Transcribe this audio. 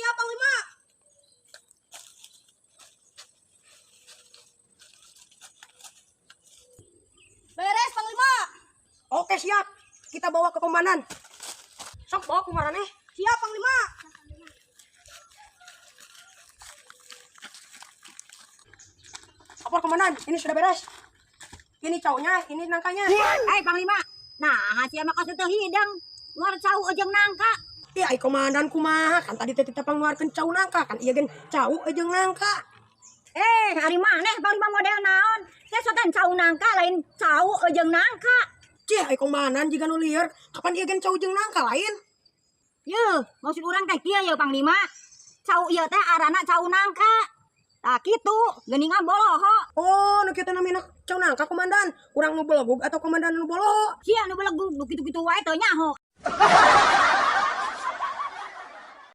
Siap, Panglima. Beres, Panglima. Oke, siap. Kita bawa ke komandan. Sok bawa kumaraneh. Siap, Panglima. Lapor komandan, ini sudah beres. Ini caunya, ini nangkanya. Eh, Panglima. Nah, sia mah kos teu hidang. Nguar cau jeung nangka. Ih, ai komandan kumaha? Kan tadi teh titah nguarkeun cau nangka, kan ieu gen cau jeung nangka. Eh, ari maneh Panglima model naon? Teh sotan cau nangka lain cau jeung nangka. Cih, ai komandan jiga nu lieur, kapan ieu gen cau jeung nangka lain? Yeuh, maksud urang teh kieu ye, Panglima. Cau ieu teh arana cau nangka. Tah kitu, geuningan boloho. Oh, nu kieu teh namina cau nangka, komandan. Urang nu belegug atau komandan nu boloho? Sia nu belegug, nu kitu-kitu wae teu nyaho.